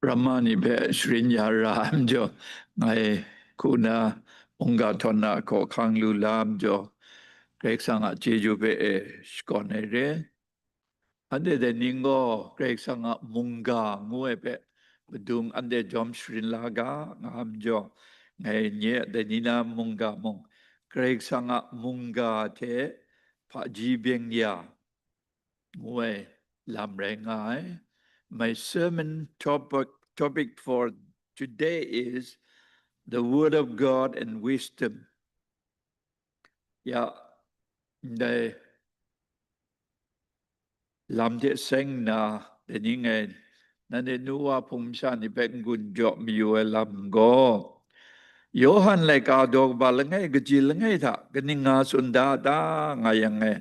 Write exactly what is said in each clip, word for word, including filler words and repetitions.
Ramma ni hpe sharin ya ra ai majaw, ngai hku na mungga htawn na hkaw hkang lu la ai majaw, Karai Kasang a chyeju hpe e shakawn ai re. Anhte dai ning gaw Karai Kasang a mungga ngu ai hpe madung anhte jawm sharin la ga, nga ai majaw, ngai nye dai ni na mungga mung, Karai Kasang a mungga hte hpaji byeng ya ngu ai lam rai nga ai. My sermon topic, topic for today is the Word of God and Wisdom. Ya, ndai lam hte seng nna, dai ni ngai, nanhte nu wa hpung masha ni hpe n-gun jaw mayu ai lam gaw, Yawhan laika daw kaba langai kaji langai hta kaning nga tsun da ta nga yang e,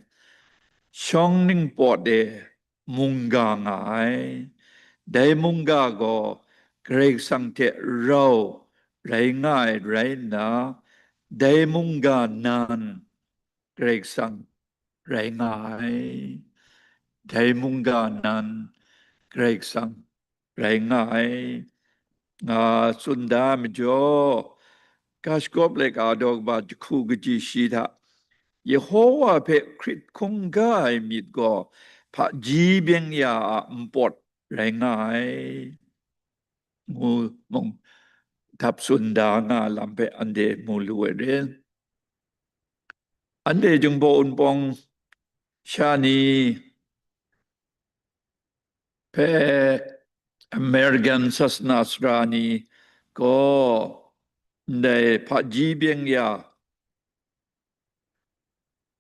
shawng ningpawt e mungga nga ai. Dai mungga gaw Karai Kasang hte rau rai nga ai rai nna, dai mungga nan Karai Kasang rai nga ai. Dai mungga nan Karai Kasang rai nga ai, nga tsun da ai majaw, Ga Shagawp laika daw kaba jahku kaji shi hta, Yehowa hpe hkrit hkungga ai myit gaw hpaji byeng ya a npawt rai nga ai, ngu mung, dap tsun da nga lam hpe anhte mu lu ai re. Anhte Jinghpaw Wunpawng sha ni hpe American sasana sara ni gaw ndai hpaji byeng ya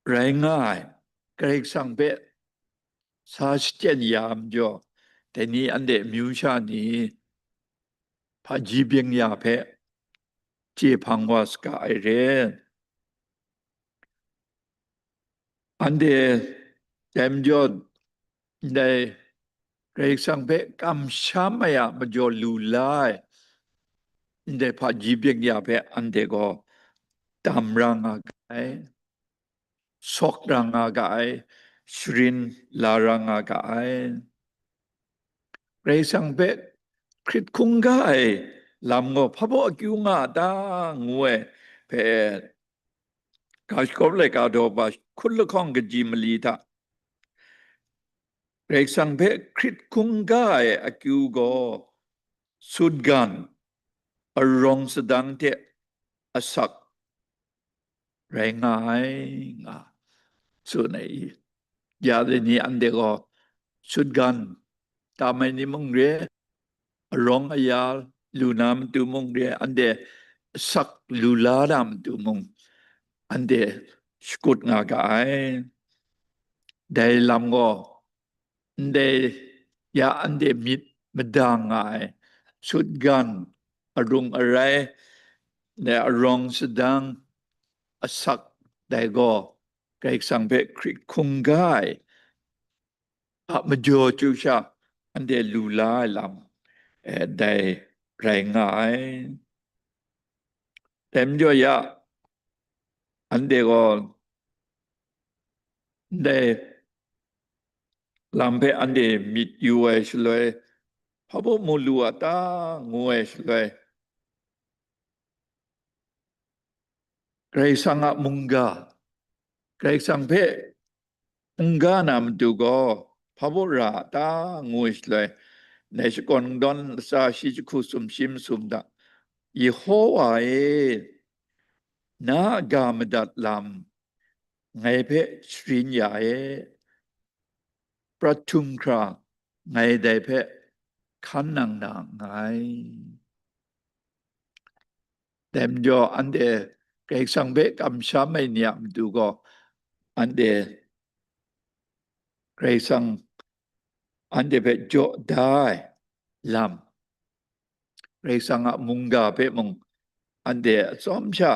rai nga ai, Karai Kasang hpe sa shachyen ya ai majaw, dai ni anhte amyu sha ni hpaji byeng ya hpe chye hpang wa saga ai re. Anhte dai majaw, ndai Karai Kasang hpe kamsham ai a majaw lu la ai, ndai hpaji byeng ya hpe anhte gaw dam ra nga ga ai, sawk ra nga ga ai, sharin la ra nga ga ai. Karai Kasang hpe hkrit hkungga ai lam gaw hpa baw akyu nga a ta, ngu ai hpe, Ga Shagawp laika daw kaba hkun lahkawng kaji mali hta, Karai Kasang hpe hkrit hkungga ai akyu gaw, sutgan, arawng sadang hte asak rai nga ai, nga tsun ai i. Ya dai ni anhte gaw sutgan tam ai ni mung re, arawng aya lu na matu mung re, anhte asak lu la na matu mung, anhte shakut nga ga ai. Dai lam gaw, ndai ya anhte myit madang nga ai, sutgan, arung arai, dai arawng sadang, asak, dai gaw Karai Kasang hpe hkrit hkungga ai a majaw chyu sha anhte lu la ai lam, eh, dai rai nga ai. Dai majaw ya, anhte gaw ndai lam hpe anhte myit yu ai shaloi, hpa baw mu lu a ta, ngu ai shaloi, Karai Kasang a mungga, Karai Kasang hpe mungga na matu gaw, hpa baw ra a ta, ngu ai shaloi, ndai shakawn kungdawn latsa shi jahku sumshi masum hta, Yehowa e, na a ga madat lam ngai hpe sharin ya e, prat htum hkra ngai dai hpe hkan nang na nngai. Dai majaw, anhte Karai Kasang hpe kamsham ai ni a matu gaw, anhte Karai Kasang anhte hpe jaw da ai lam, Karai Kasang a mungga hpe mung anhte atsawm sha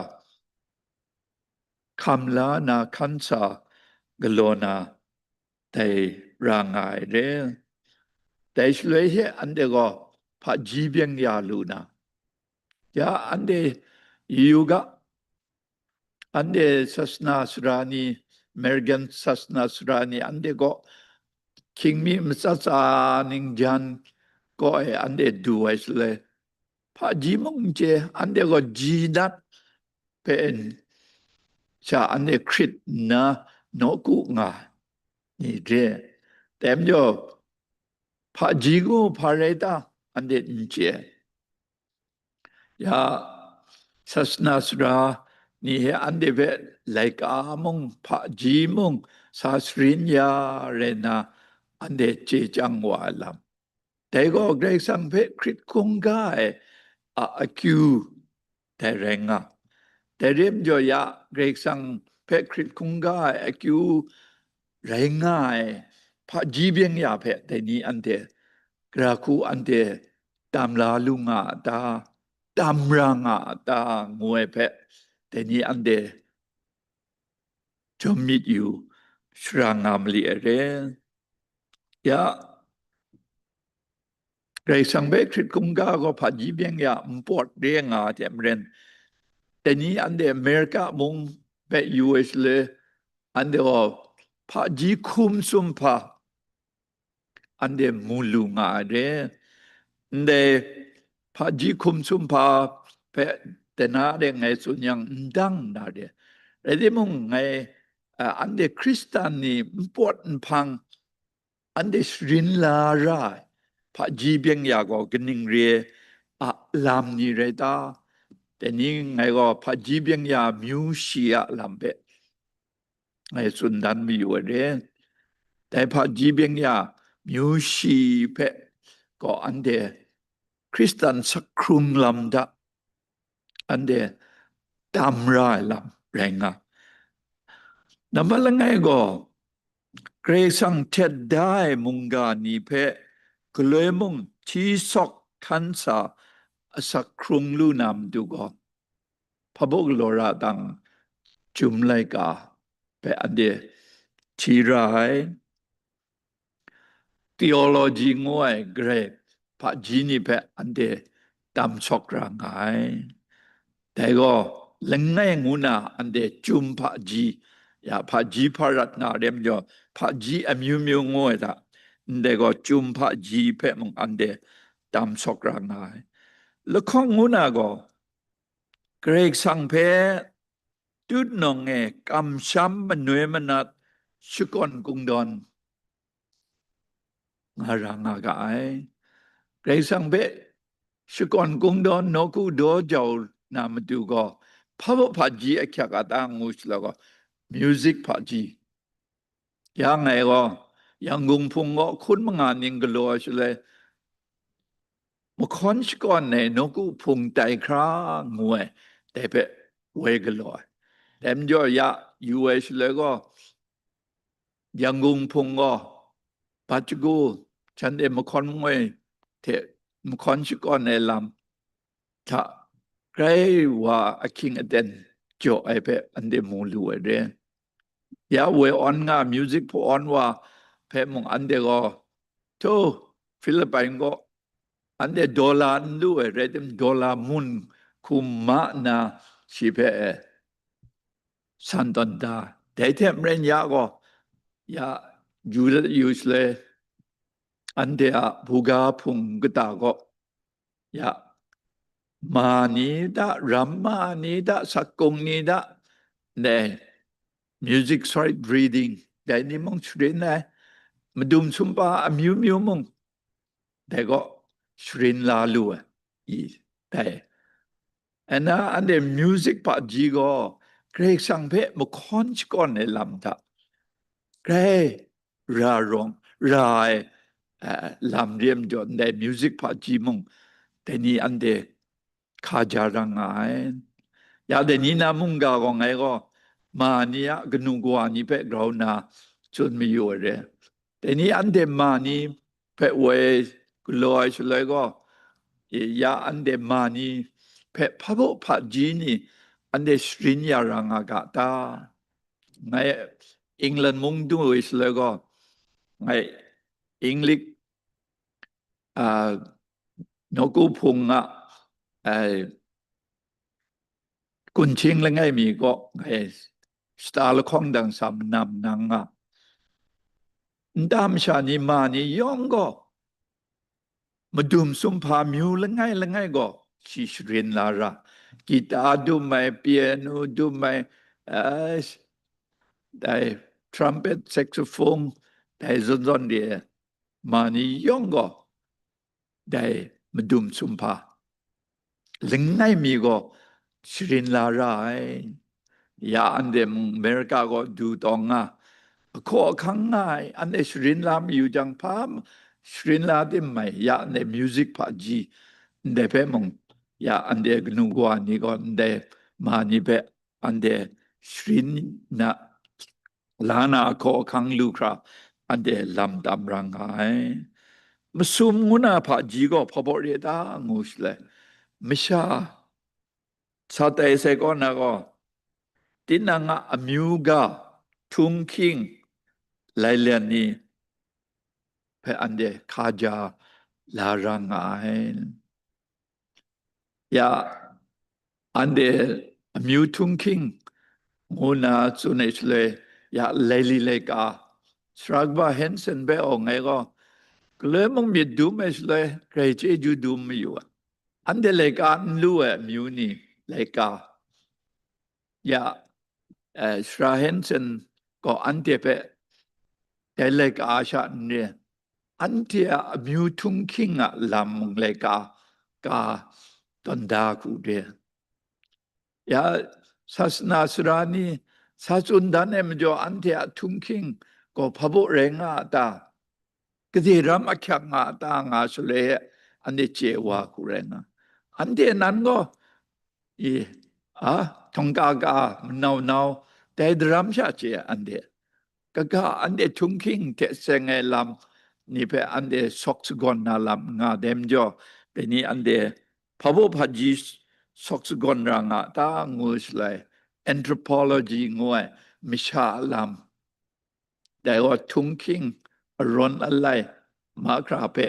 hkam la na, hkan sa galaw na, dai ra nga ai re. Dai shaloi she anhte gaw hpaji byeng ya lu na, ya, anhte yu ga, anhte sasana sara ni, American sasana sara ni, anhte gaw hkying mi matsatsa ningjan, kaw e anhte du ai shaloi, hpaji mung n chye, anhte gaw ji nat hpe sha anhte hkrit nna nawku nga ni re. Dai majaw, hpaji ngu hpa rai ta, anhte n chye. Ya, sasana sara ni hte anhte hpe laika mung, hpaji mung, sa sharin ya rai nna, anhte chye chyang wa ai lam. Dai gaw Karai Kasang hpe hkrit hkungga ai a akyu dai rai nga. Dai re majaw ya, Karai Kasang hpe hkrit hkungga ai akyu rai nga ai hpaji byeng ya hpe dai ni anhte, gara hku anhte dam la lu nga a ta, dam ra nga a ta, ngu ai hpe, dai ni anhte jawm myit yu, shara nga mali ai re. Ya, Karai Kasang hpe hkrit hkungga gaw hpaji byeng ya npawt re nga ai hte maren, dai ni anhte Amerika mung hpe yu ai shaloi, anhte gaw hpaji hkum sum hpa anhte mu lu nga ai re. Ndai hpaji hkum sum hpa hpe dana de ngai tsun yang, n dang na re. Rai timung, ngai, a, anhte Hkristan ni npawt nhpang, anhte sharin la ra ai hpaji byeng ya gaw kaning re ai a lam ni rai ta? Dai ni ngai gaw hpaji byeng ya myu shi a lam hpe ngai tsun dan mayu ai re. Dai hpaji byeng ya myu shi hpe gaw anhte Hkristan sak hkrung lam hta anhte dam ra ai lam rai nga. Nambat langai gaw, Karai Kasang htet da ai mungga ni hpe galoi mung hti sawk hkan sa asak hkrung lu na matu gaw, hpa baw galaw ra dang, Chyum laika hpe anhte hti ra ai. Theology ngu ai garai hpaji ni hpe anhte dam sawk ra nga ai. Dai gaw langai ngu na anhte Chyum hpaji, ya, hpaji hpa rat nga re majaw, hpaji amyu myu ngu ai hta, ndai gaw Chyum hpaji hpe mung anhte dam sawk ra nga ai. Lahkawng ngu na gaw, Karai Kasang hpe tutnawng e kamsham manoi manat shakawn kungdawn nga ra nga ga ai. Karai Kasang hpe shakawn kungdawn nawku daw jau na matu gaw, hpa baw hpaji ahkyak a ta ngu shaloi gaw, music hpaji. Ya ngai gaw, Yangon Hpung gaw hkun manga ning galaw ai shaloi, mahkawn shakawn ai nawku hpung tai hkra ngu ai, dai hpe woi galaw ai. Dai majaw ya yu ai shaloi gaw, Yangon Hpung gaw, Bat Shagu, shanhte mahkawn ngoi hte mahkawn shakawn ai lam hta grai wa ahkying aten jaw ai hpe anhte mu lu ai re. Ya woi awn nga, music hpaw awn wa hpe mung anhte gaw, hto, Philippine gaw anhte dollar n lu ai, rai tim, dollar mun hkum ma nna shi hpe san tawn da. Dai hte maren ya gaw, ya yu, yu shaloi, anhte a buga hpung kata gaw, ya, ma ni hta, ram ma ni hta, sakung ni hta, dai music sight reading, dai ni mung sharin ai, madum sumpa amyu myu mung, dai gaw sharin la lu ai, i, dai. Ana anhte music hpaji gaw Karai Kasang hpe mahkawn shakawn ai lam hta, grai ra rawng, ra ai, eh, lam re ai majaw, ndai music hpaji mung, dai ni anhte hka ja ra nga ai. Ya dai ni na mungga gaw ngai gaw, ma ni a kanu kawa ni hpe grau nna tsun mayu ai re. Dai ni anhte ma ni hpe woi galaw ai shaloi gaw, ya anhte ma ni hpe hpa baw hpaji ni anhte sharin ya ra nga ga ta? Ngai England mung du ai shaloi gaw, ngai English, a, nawku hpung a, a, kunhting langai mi kaw ngai shata lahkawng dang sa manam nang nga. Nta masha ni ma ni yawng gaw, madum sumhpa myu langai langai gaw shi sharin la ra, gita dum ai, piano dum ai, eh, dai trumpet, saxophone, dai zawn zawn de ma ni yawng gaw dai madum sumhpa langai mi gaw sharin la ra ai. Ya anhte mung America gaw du tawng nga, ahkaw ahkang nga ai, anhte sharin la mayu jang, hpa sharin la tim mai, ya anhte music hpaji ndai hpe mung, ya anhte kanu kawa ni gaw ndai ma ni hpe anhte sharin na la na ahkaw ahkang lu hkra anhte lam tam ra nga ai. Masum ngu na hpaji gaw hpa baw re ta ngu shaloi, masha sa tai sai kaw na gaw, tinang a amyu ga, htunghking, lailen ni hpe anhte hkaja la ra nga ai. Ya, anhte amyu htunghking ngu na tsun ai shaloi, ya, laili laika, Sara kaba Hanson hpe awng ai gaw, galoi mung myit dum ai shaloi, grai chyeju dum mayu ai. Anhte laika n lu ai amyu ni laika. Ya, eh, Sara Hanson gaw anhte hpe dai laika sha n re, anhte a amyu htunghking a lam mung laika ka tawn da hku re. Ya, sasana sara ni sa tsun dan ai majaw, anhte a htunghking gaw hpa baw rai nga a ta? Gade ram ahkyak nga a ta nga shaloi, anhte chye wa hku rai nga. Anhte nan gaw, i, a, htawng ka ka, manau nau, dai daram sha chye anhte. Kaga anhte htunghking hte seng ai lam ni hpe anhte sawk sagawn na lam n nga ai majaw, dai ni anhte hpa baw hpaji sawk sagawn ra nga ta ngu shaloi, anthropology ngu ai masha a lam, dai gaw htunghking arawn alai mahkra hpe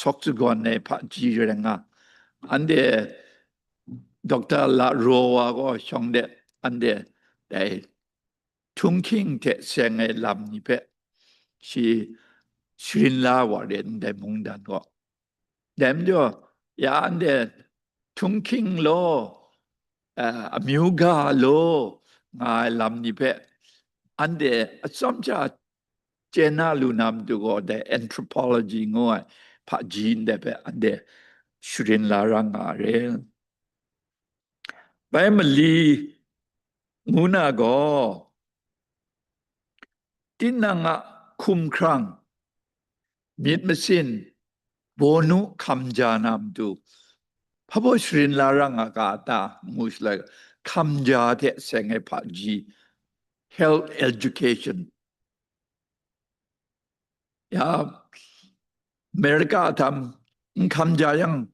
sawk sagawn ai hpaji rai nga. Anhte Doctor La Rowa gaw shawng de, anhte dai htunghking hte seng ai lam ni hpe shi sharin la wa re ndai mungdan gaw. Dai majaw, ya anhte htunghking law, eh, amyu ga law nga ai lam ni hpe anhte atsawm sha chye na lu na matu gaw, dai anthropology ngu ai hpaji ndai hpe anhte sharin la ra nga re. Bai mali ngu na gaw, tinang a hkumhkrang, myit masin, bawnu hkamja na matu, hpa baw sharin la ra nga ga ta ngu shaloi, hkamja hte seng ai hpaji, health education. Ya, America htam n hkamja yang,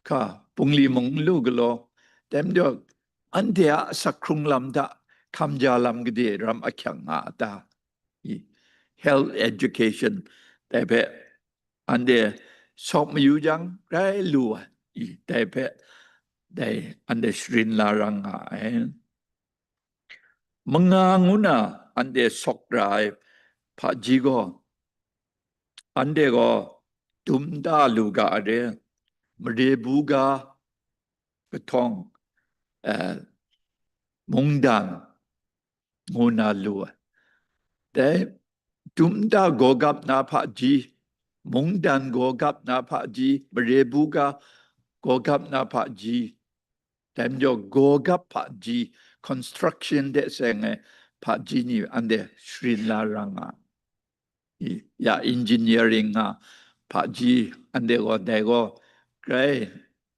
hka, bungli mung n lu galaw, dai majaw, anhte a asak hkrung lam hta hkamja lam gade ram ahkyak nga a ta? I, health education, dai hpe anhte sawk mayu jang, grai lu ai, i, dai hpe, dai anhte sharin la ra nga ai. Manga ngu na anhte sawk ra ai hpaji gaw, anhte gaw dum da lu ga ai re, mare bu ga, kahtawng, eh, mungdan ngu na lu ai. Dai dum da gawgap na hpaji, mungdan gawgap na hpaji, mare bu ga gawgap na hpaji, dai majaw gawgap hpaji, construction de seng ai hpaji ni anhte sharin la ra nga. I, ya, engineering nga hpaji anhte gaw, dai gaw grai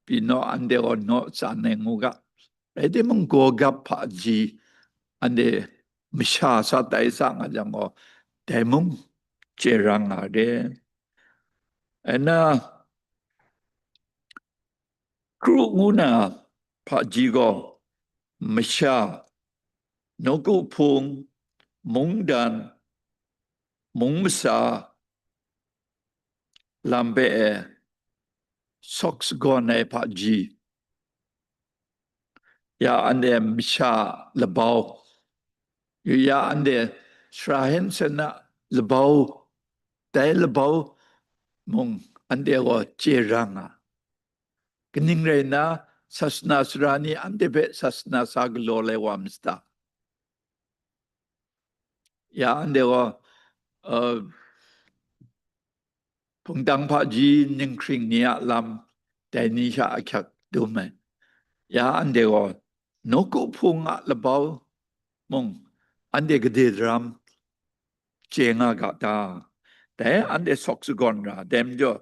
pyi naw, anhte gaw naw tsan ai ngu ga. Rai timung, gawgap hpaji anhte masha sa tai sa nga jang gaw, dai mung chye ra nga re. Ana kru ngu na hpaji gaw, masha, nawku hpung, mungdan, mung masa lam hpe e sawk sagawn ai hpaji, ya anhte masha labau, ya anhte Sara Hanson a labau, dai labau mung anhte gaw chye ra nga. Kaning rai nna, sasana sara ni anhte hpe sasana sa galaw lai wa masata? Ya anhte gaw, uh, hpungtang hpaji ninghkring ni a lam, dai ni sha ahkyak dum ai. Ya anhte gaw, nawku hpung a labau mung, anhte gade daram chye nga ga ta? Dai anhte sawk sagawn ra, dai majaw,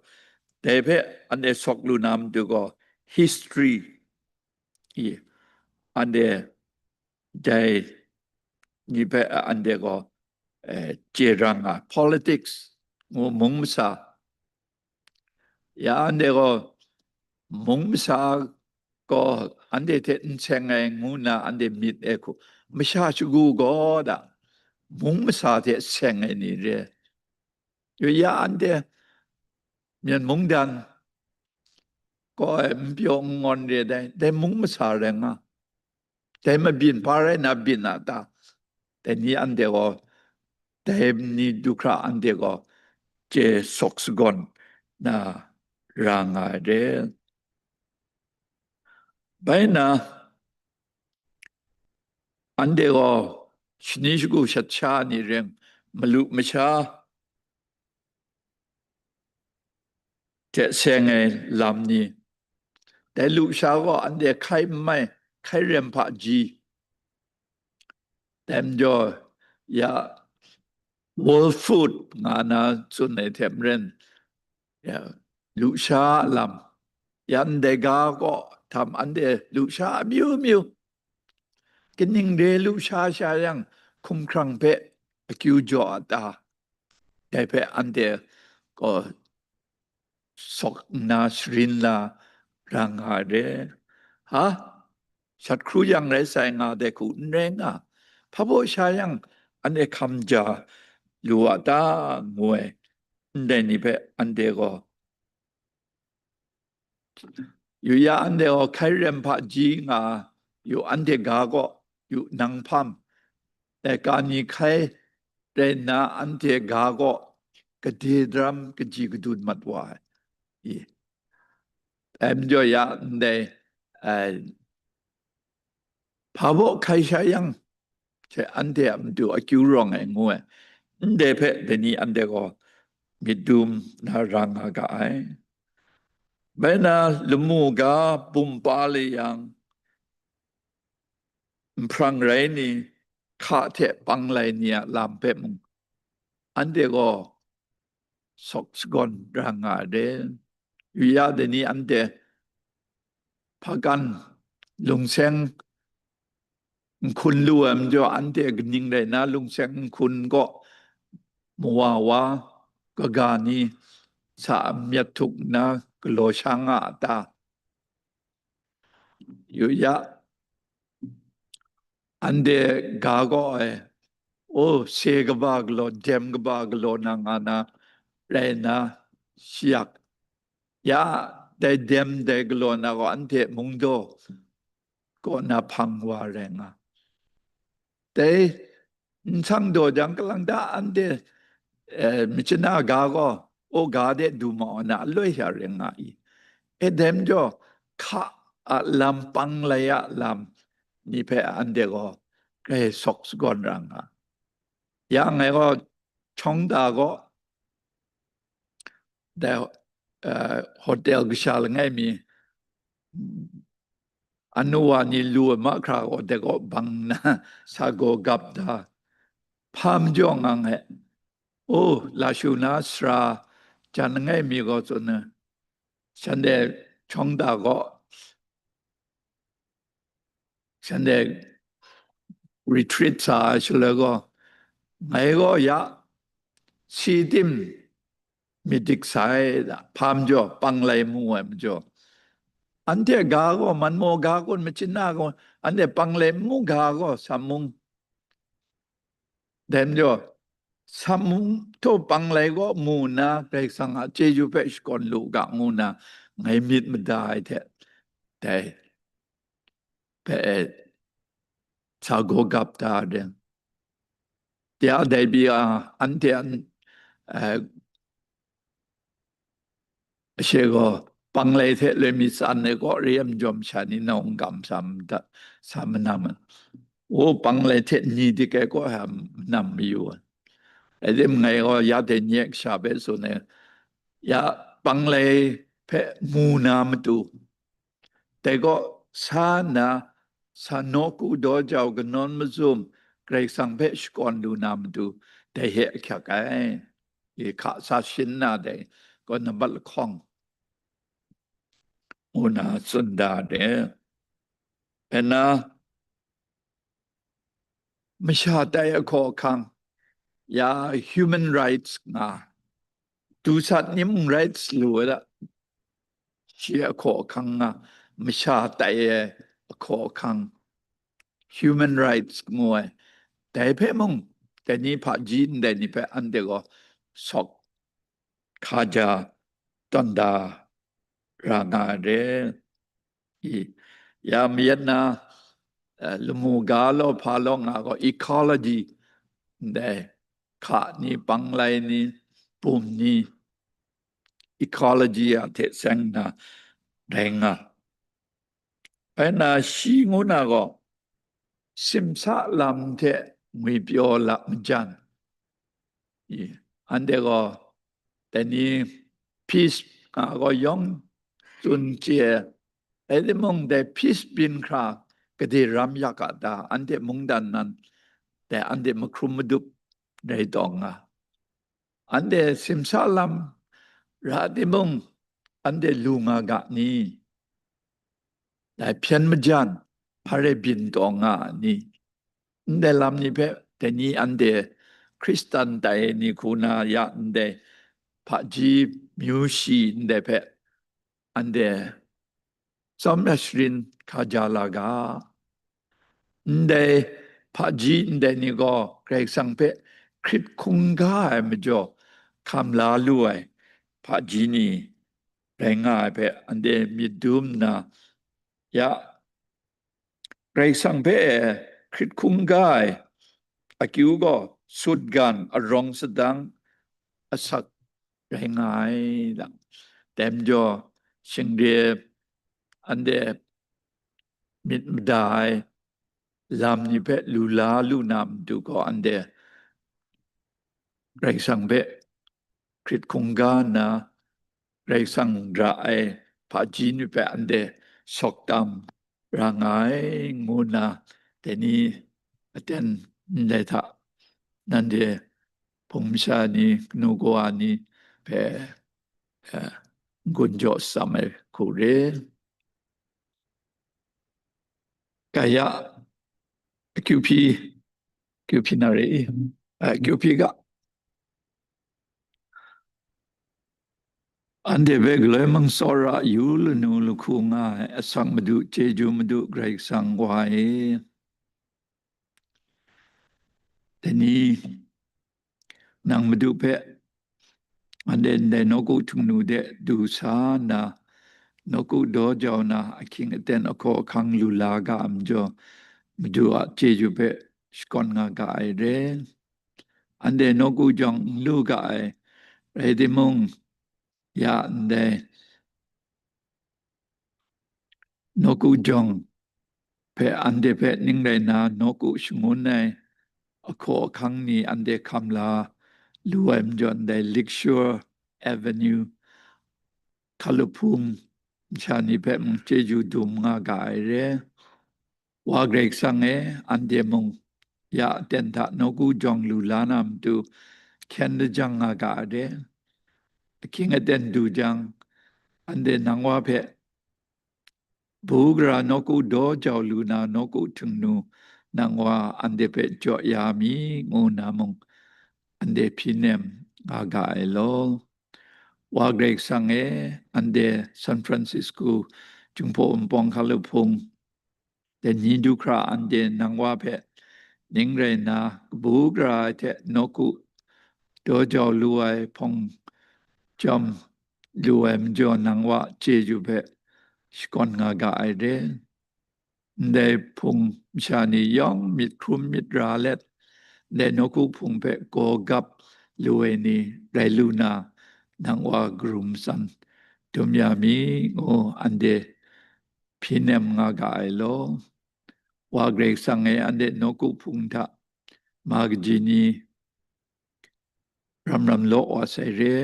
dai hpe anhte sawk lu na matu gaw, history i, anhte dai ni hpe anhte gaw, eh, chye ra nga, politics ngu mung masa. Ya anhte gaw mung masa gaw anhte hte n seng ai ngu nna anhte myit e hku, masha shagu gaw da, mung masa hte seng ai ni re. Yu ya anhte Myen mungdan gaw ai n pyaw n ngawn re ai dai, dai mung masa rai nga. Dai mabyin hpa rai na byin a ta? Dai ni anhte gaw, dai ni du hkra anhte gaw chye sawk sagawn na ra nga ai re. Bai nna, anhte gaw shani shagu shat sha ni ring, malu masha hte seng ai lam ni, dai lusha gaw anhte hkai n mai, hkai rem hpaji, dai majaw ya World Food nga na tsun ai hte maren, ya, lusha a lam, ya ndai ga kaw htam anhte lusha amyu myu, kaning re lusha sha yang hkumhkrang hpe akyu jaw a ta? Dai hpe anhte gaw sawk nna sharin la ra nga ai re. Ha? Shat hkru yang rai sai nga dai hku n rai nga, hpa baw sha yang anhte hkam ja lu a ta? Ngu ai, ndai ni hpe anhte gaw, yu ya anhte gaw hkai rem hpaji nga, yu anhte ga gaw, yu nang hpam, dai ka ni hkai rai nna anhte ga gaw gade daram kaji kadun mat wa ai. I, dai majaw ya ndai, ai, hpa baw hkai sha yang, hte anhte a matu akyu rawng ai ngu ai. Ndai hpe dai ni anhte gaw myit dum na ra nga ga ai. Bai na, lamu ga bum pa le yang, nhprang rai ni, hka hte panglai ni a lam hpe mung, anhte gaw sawk sagawn ra nga ai re. Yu ya dai ni anhte hpakan lungseng nhkun lu ai majaw, anhte kaning rai nna lungseng nhkun kaw mawa wa, kaga ni sa myat htuk nna galaw sha nga a ta? Yu ya, anhte ga gaw ai, o, se kaba galaw, dem kaba galaw na nga na rai nna, shi yak, ya, dai dem dai galaw na gaw anhte mungdaw kaw na hpang wa rai nga. Dai n sang daw jang, kalang ta anhte, eh, machyin a ga gaw, o, ga de du ma wa na aloi sha rai nga i? E, dai majaw, hka a lam, panglai a lam ni hpe anhte gaw grai sawk sagawn ra nga. Ya ngai gaw, Chawngda gaw, dai, eh, hotel kasha langai mi, anu wa ni lu ai mahkra gaw, dai gaw bang nna sa gaw gap da, hpa majaw ngang e, o, lashu na sara jan langai mi gaw tsun ai, shanhte Chawngda gaw, shanhte retreat sa ai shaloi gaw, ngai gaw ya si tim myit dik sai da, hpa majaw, panglai mu ai majaw, anhte ga gaw, man maw ga kun, machyin a gaw, anhte panglai mu ga gaw, sa mung, dai majaw, sa mung htaw panglai gaw mu nna, Karai Kasang a chyeju hpe shakawn lu ga ngu nna, ngai myit mada ai hte, dai hpe sa gaw gap da ring. Tia dai bi a, anhte an, eh, Ashe gaw, panglai hte loi mi tsan ai kaw re ai majaw masha ni nawng gam sa madat, sa manam ai. O, panglai hte ni dik ai kaw ha manam mayu ai. Rai tim, ngai gaw ya dai nye kasha hpe tsun ai, ya panglai hpe mu na matu, dai kaw sa nna, sa nawku daw jau kanawn mazum Karai Kasang hpe shakawn lu na matu, dai he ahkyak ai. I hka sa shin na dai gaw nambat lahkawng ngu na tsun da de. Ena, masha tai ahkaw ahkang, ya human rights nga, dusat ni mung rights lu ai da, shi ahkaw ahkang nga, masha tai ai ahkaw ahkang, human rights ngu ai, dai hpe mung, dai ni hpaji ndai ni hpe anhte gaw sawk hkaja tawn da ra nga ai re. I, ya mayat na, eh, lamu ga law hpa law nga gaw ecology, ndai hka ni, panglai ni, bum ni, ecology a hte seng na rai nga. Bai na shi ngu na gaw, simsa lam hte ngwipyaw lap majan. I, anhte gaw, dai ni peace nga gaw yawng tsun chye ai, rai timung, dai peace byin hkra gade ram yak a ta, anhte mungdan nan, dai anhte mahkrum madup rai taw nga. Anhte simsa lam ra timung, anhte lu nga ga ni? Dai hpyen majan, hpa rai byin taw nga ni? Ndai lam ni hpe, dai ni anhte Hkristan tai ni hku na ya ndai hpaji myu shi ndai hpe, anhte tsawm ya sharin hkaja la ga. Ndai hpaji ndai ni gaw Karai Kasang hpe hkrit hkungga ai majaw hkam la lu ai hpaji ni rai nga ai hpe anhte myit dum nna, ya, Karai Kasang hpe hkrit hkungga ai akyu gaw sutgan, arawng sadang, asak rai nga ai lang. Dai majaw, shingre anhte myit mada ai lam ni hpe lu la lu na matu gaw, anhte Karai Kasang hpe hkrit hkungga nna, Karai Kasang ra ai hpaji ni hpe anhte sawk tam ra nga ai, ngu nna, dai ni aten ndai hta nanhte hpung masha ni, kanu kawa ni hpe, eh, n-gun jaw tsam ai hku re. Kaya, Q P, Q P na re i, eh, Q P ga. Anhte hpe galoi mung tsawra yu lanu lahku nga ai asak Madu, chyeju Madu Karai Kasang Wa e. Dai ni, nang Madu hpe anhte ndai nawku htingnu de du sa nna, nawku daw jau na ahkying aten ahkaw ahkang lu la ga ai majaw, Madu a chyeju hpe shakawn nga ga ai re. Anhte nawku jawng n lu ga ai, rai timung, ya ndai nawku jawng hpe, anhte hpe ning rai nna nawku shangun ai ahkaw ahkang ni anhte hkam la lu ai majaw, ndai Lakeshore Avenue hkalup hpung masha ni hpe mung chyeju dum nga ga ai re. Wa Karai Kasang e, anhte mung ya aten hta nawku jawng lu la na matu hkyen lajang nga ga ai re. Ahkying aten du jang, anhte nang Wa hpe bu gara nawku daw jau lu na nawku htingnu nang Wa anhte hpe jaw ya mi, ngu nna mung anhte hpyi nem nga ga ai law. Wa Karai Kasang e, anhte San Francisco Jinghpaw Wunpawng hkalup hpung, dai ni du hkra anhte nang Wa hpe ning rai nna, kabu gara ai hte nawku daw jau lu ai, hpawng chyawm lu ai majaw, nang Wa chyeju hpe shakawn nga ga ai re. Ndai hpung masha ni yawng myit hkrum myit ra let, ndai nawku hpung hpe gaw gap lu ai ni rai lu na, nang Wa karum san dum ya mi, ngu anhte hpyi nem nga ga ai law. Wa Karai Kasang e anhte nawku hpung hta ma kaji ni ram ram law wa sai re,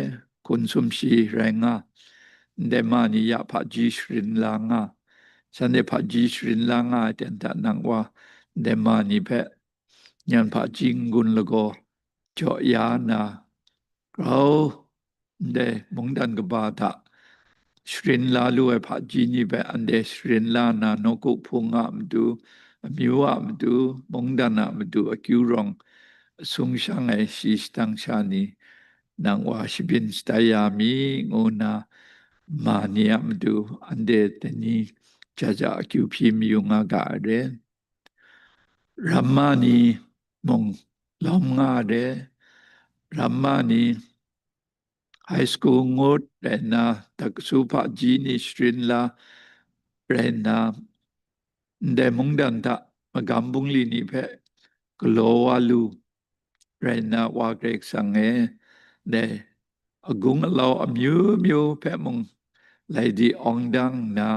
hkun sumshi rai nga, ndai ma ni ya hpaji sharin la nga, shanhte hpaji sharin la nga ai ten hta nang wa ndai ma ni hpe nyan hpaji n-gun lagaw jaw ya nna, grau ndai mungdan kaba hta sharin la lu ai hpaji ni hpe anhte sharin la nna, nawku hpung a matu, amyu a matu, mungdan a matu akyu rawng asung shang ai shi shadang sha ni nang wa shabyin shatai ya mi, ngu nna ma ni a matu anhte dai ni jaja akyu hpyi mayu nga ga ai re. Ramma ni mung lawm nga ai re. Ramma ni high school ngut rai nna, taksu hpaji ni sharin la rai nna, ndai mungdan hta magam bungli ni hpe galaw wa lu rai nna, Wa Karai Kasang e, ndai agung alau amyu myu hpe mung lai di awng dang nna,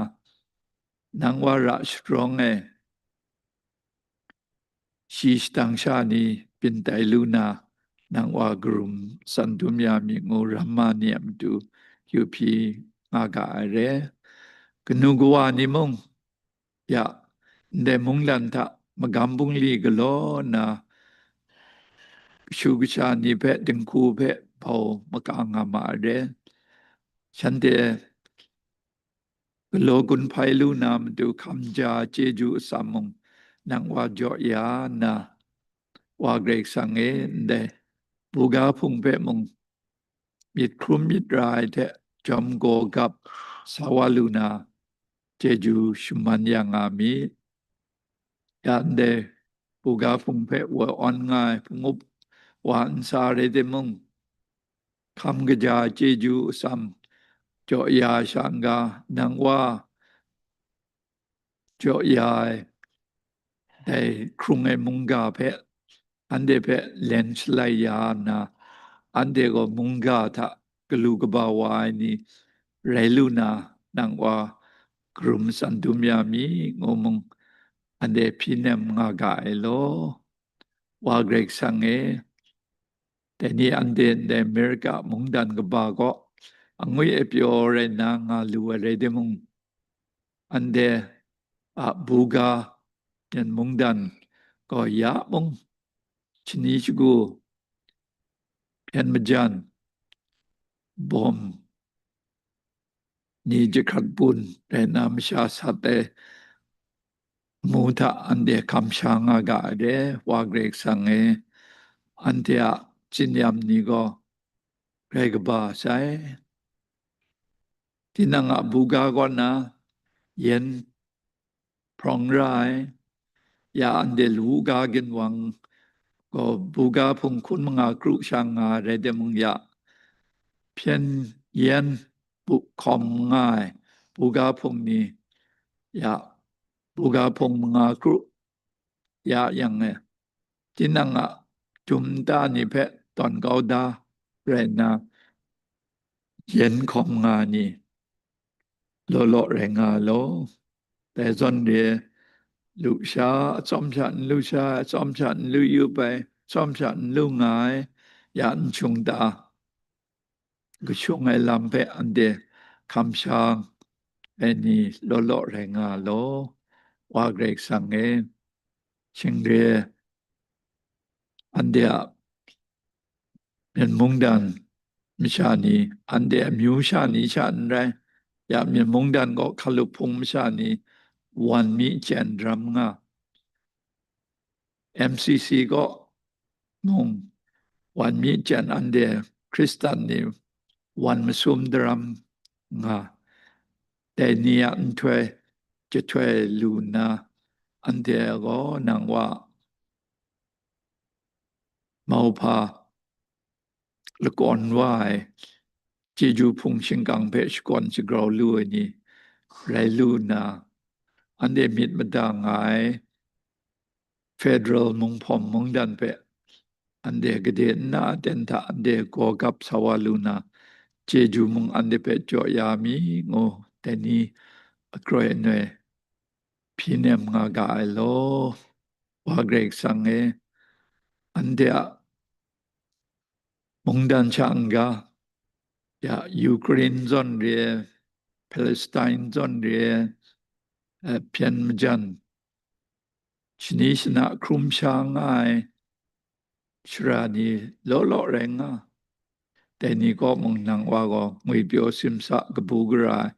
nang wa ra sharawng ai shi shadang sha ni byin tai lu na, nang wa karum san dum ya mi, ngu ramma ni a matu kyu hpyi nga ga ai re. Kanu kawa ni mung, ya, ndai mungdan hta magam bungli galaw nna, kashu kasha ni hpe, dinghku hpe bau maka nga ma ai re. Shanhte galaw gun hpai lu na matu hkam ja chyeju atsam mung nang wa jaw ya nna, Wa Karai Kasang e, ndai buga hpung hpe mung myit hkrum myit ra ai hte jawm gaw gap sa wa lu na, chyeju shaman ya nga mi. Ya ndai buga hpung hpe wa awn nga ai hpung up wa nsa rai timung, hkam kaja chyeju atsam jaw ya sha n-ga, nang wa jaw ya ai dai hkrung ai mungga hpe anhte hpe len shalai ya nna, anhte gaw mungga hta galu kaba wa ai ni rai lu na, nang wa karum san dum ya mi, ngu mung anhte hpyi nem nga ga ai law. Wa Karai Kasang e, dai ni anhte ndai Amerika mungdan kaba kaw angwi apyaw rai nna nga lu ai rai timung, anhte a buga myen mungdan gaw ya mung, shani shagu, hpyen majan, bawm ni jahkrat bun rai nna, masha sat ai amu hta anhte hkam sha nga ga ai re, Wa Karai Kasang e, anhte a tsinyam ni gaw grai kaba sai. Tinang a buga kaw na yen hprawng ra ai, ya anhte lu ga ginwang gaw buga hpung hkun manga kru sha nga rai timung, ya hpyen yen bu hkawm nga ai buga hpung ni, ya buga hpung manga kru ya yang e, tinang a jum nta ni hpe tawn kau da rai nna, yen hkawm nga ni law law rai nga law. Dai zawn re, lu sha, atsawm sha n lu sha, atsawm sha n lu yup ai, atsawm sha n lu nga ai, ya n shung ta, kashung ai lam hpe anhte hkam sha ai ni law law rai nga law. Wa Karai Kasang e, shing re, anhte a myen mungdan masha ni, anhte amyu sha ni sha n rai, ya myen mungdan gaw hkalup hpung masha ni wan mi chyen daram nga, M C C gaw mung wan mi chyen anhte Hkristan ni wan masum daram nga, dai ni a nhtoi jahtoi lu nna, anhte gaw nang wa mauhpa lakawn wa ai chyeju hpung shingkang hpe shakawn shagrau lu ai ni rai lu nna, anhte myit mada nga ai federal munghpawm mungdan hpe anhte gade nna aten hta anhte gaw gap sa wa lu na, chyeju mung anhte hpe jaw ya mi, ngu dai ni akroi anoi hpyi nem nga ga ai law. Wa Karai Kasang e, anhte a mungdan sha n-ga, ya Ukraine zawn re ai, Palestine zawn re ai, eh, hpyen majan, shani shana hkrum sha nga ai shara ni law law rai nga, dai ni kaw mung nang Wa gaw ngwipyaw simsa kabu gara ai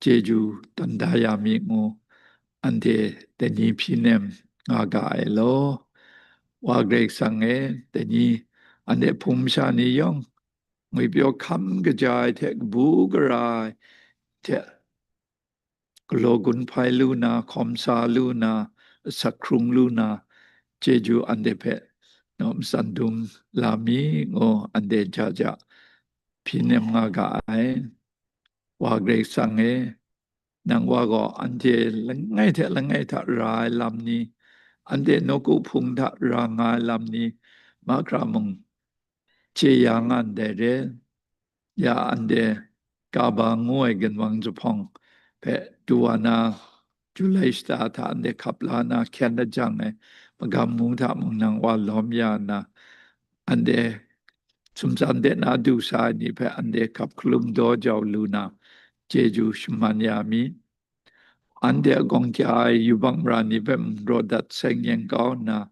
chyeju tawn da ya mi ngu, anhte dai ni hpyi nem nga ga ai law. Wa Karai Kasang e, dai ni anhte hpung masha ni yawng ngwipyaw hkam kaja ai hte kabu gara ai hte galaw gun hpai lu na, hkawm sa lu na, asak hkrung lu na, chyeju anhte hpe naw matsan dum la mi, ngu anhte ja ja hpyi nem nga ga ai. Wa Karai Kasang e, nang Wa gaw anhte langai hte langai hta ra ai lam ni, anhte nawku hpung hta ra nga ai lam ni, mahkra mung chye ya nga ndai re. Ya anhte kaba ngu ai ginwang jahpawng hpe du wa na, Julai shata hta anhte hkap la na hkyen lajang ai magam ngu hta mung nang Wa lawm ya nna, anhte sumtsan de na du sa ai ni hpe anhte hkap hkalum daw jau lu na, chyeju shaman ya mi. Anhte a gawng kya ai yubak mara ni hpe mung raw dat seng yen kau nna,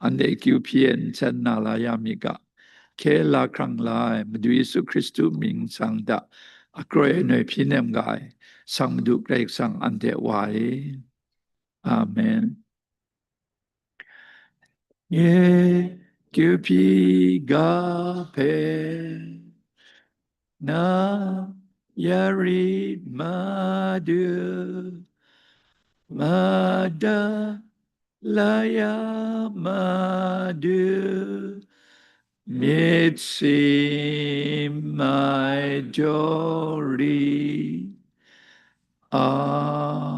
anhte akyu hpyi e nsen na la ya mi ga, hkye la hkrang la ai Madu Yesu Hkristu mying nsang hta akroi anoi hpyi nem ga ai Sang Madu Karai Kasang anhte Wa e. Amen. Nye kyu hpyi ga hpe na ya rit Madu, mada la ya Madu, myit sim ai jaw rit. Amen.